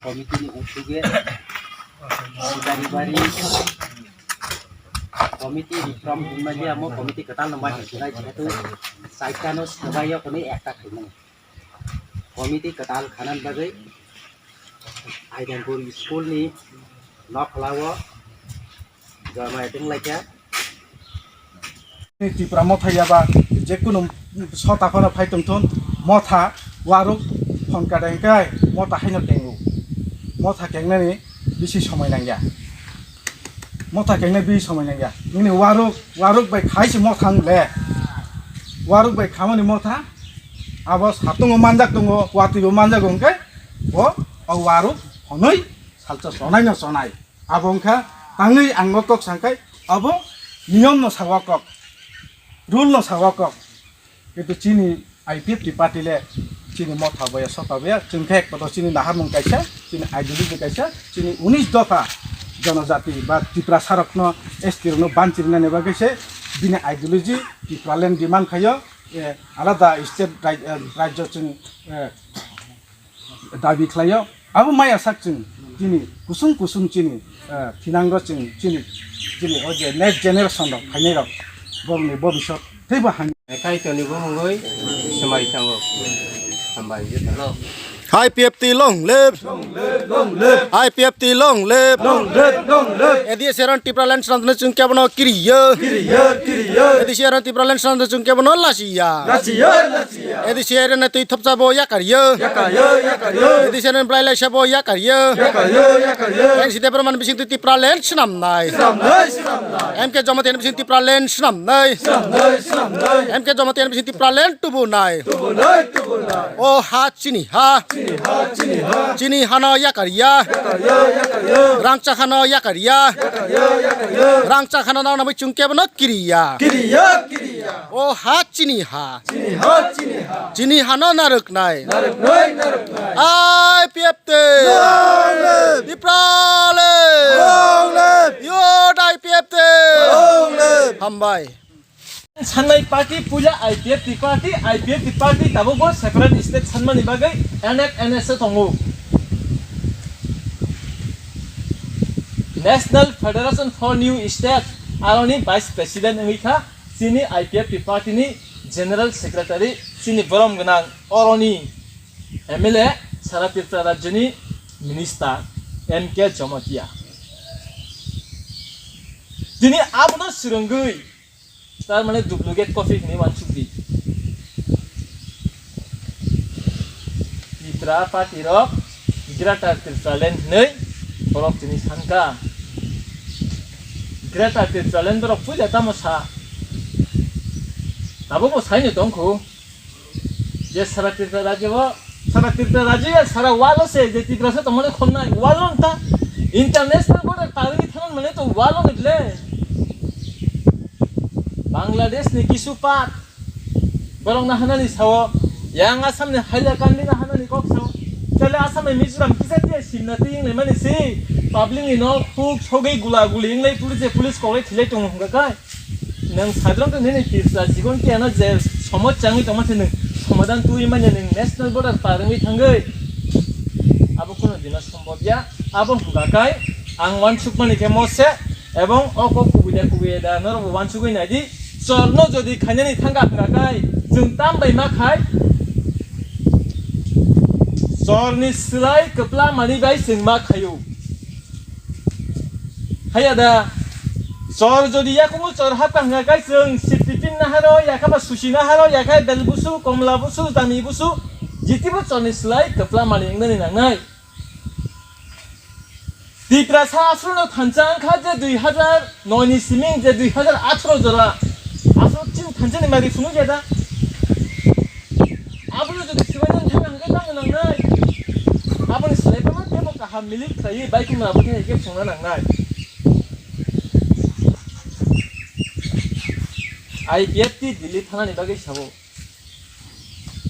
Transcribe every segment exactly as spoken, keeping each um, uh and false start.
Committee ni usuge Sikaribari committee ni from Himalaya mo committee kwtal no ma hinai jehetu saitano swbaio kwnwi ekta khaimani committee kwtal khanan bagwi Aidangpur school ni nokhlao Jamaia tonglaikha. Tipra motha yaba jekunu sota phano phai tongthun, motha waruk phon kada hingkai motha haino kengo. Motha kengnani bisi somoi nangya. Motha kengnai bisi somoi nangya. Nini waruk, waruk bai khai se motha wng le. Waruk bai khamani motha abo satungo manjak tongo, watwibo manjago hingke bo o waruk honoi salsa sonai no sonai. Abo wngkha tangwi ang no kok sangkai, abo niyom no sawa kok, rule no sawa kok. Kintu chini I P F T party le chini motha boya sota boya, chwng khe kotor chini naharmung kaisa, chini ideology kaisa, chini unis dopha jonojati ba Tiprasa rokno, S T rokno banchirinani bagwi se bini ideology Tipraland demand khaio, eh, alada state rai-, eh, rajyo chwng, eh, dabi khlaio. Abo maya sak chwng chini kusung kusung chini, eh, thinango chwng chini, chini o je next generation rok phainai rok borokni bobisot teibo hamya. Kaitorni bukhugwi swmai thango. Hambai. I P F T long live. I P F T long live. A D C ron Tipraland swnamno chwng kebono kiriyo. A D C ron Tipraland swnamno chwng kebono lasiya. A D C ron twi thopsa bo yakaryo. A D C ron blai laisa bo yakaryo. N C Department bising twi Tipraland swnamnai. M K Jamatia ni bising Tipraland swnamnai. M K Jamatia ni bising Tipraland tubunai. O ha chini ha. Chini hano yakarya. Rangchak hano yakarya. Rangchak hano nang nabwi chwng kebono kiriya. O ha chini ha. Chini hano narwknai. I P F T. Tiprale. Youth I P F T. Hambai. Sannai party puila I P F T party, I P F T party tabukbo separate state sanmani bagwi N F N S o tongo. National Federation for New State, aroni vice president wngwi kha chini I P F T party ni general secretary, chini borom gwnang oroni M L A, sara Tripura rajyoni minister M K Jamatia. Tini abono swrwngwi Tar mane duplicate copy hinwi uansuk di. Tipra party rok Greater Tipraland hinwi borok tini sanka. Greater Tipraland borok puila tamo sa? Tabukbo saino tongkhu. Je sara Tripura rajyo o, sara Tripura rajyo ya sara walo se je Tripura se tongmani khomnai walo nta international border parwi thangan mane to walo ni ble. Bangladesh ni kisu part borok na hanani sao, yang Assam ni Hailakandi na hanani kok sao. Tale Assam ni Mizoram kisa tiya simna tiyeng le mani si public ni nok huk sogwi gula guli inglai police police koklai thilai tongo hwnga kai. Nwng sadron to nini Tripura jibon kiyano je somosya wngwi tongma se nwng somadan twi manya nwng national border par wngwi thangwi. Abo kuno dino sombobya. Abo hwnga kai ang uansukmani khe mose ebong o kok kubui da kubui da norokbo uansugwi naidi. Chorno jodi khainani thangkha hwnga kai chwng tam bai ma khai? Chorni swlai kwpla manwi bai chwng ma khaio. Haya da, chor jodi yakumu chor hapkha hwnga kai chwng siptipin naharo, yakha ba susi naharo, yakha bel busu, komla busu, dami busu, jitibo chorni swlai kwpla mani wngnani nangnai. Tiprasa aswkno thansa wngkha je dui hazar noi ni siming je dui hazar atharo jora aswk chini thansa ni mari phunuk ya da. Abono jodi sibai nang thangna hwnkhe tamo nangnai? Aboni slai tamo tebo kaham milik khlaiwi baikhumra bo khe hai khe phunukna nangnai. I P F T Delhi thanani bagwi sabo.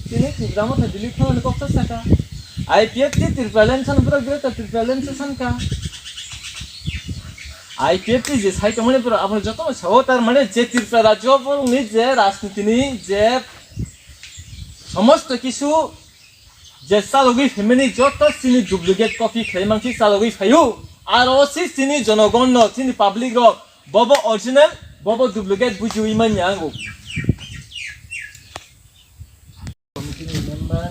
Tini Tripura motha Delhi thanani kok sa saka. I P F T Tipraland san borok Greater Tipraland se sanka. I P F T je sai tongmani borok abono jotono sao, tar mane je Tripura rajyo borokni je rajniti ni je somosto kisu Je chalogwi phaimani joto chini duplicate copy khlai manswi chalogwi phaio. Aro se chini jonogonno, chini public rok, bobo original, bobo duplicate bujiwi manya ango. Committee ni member,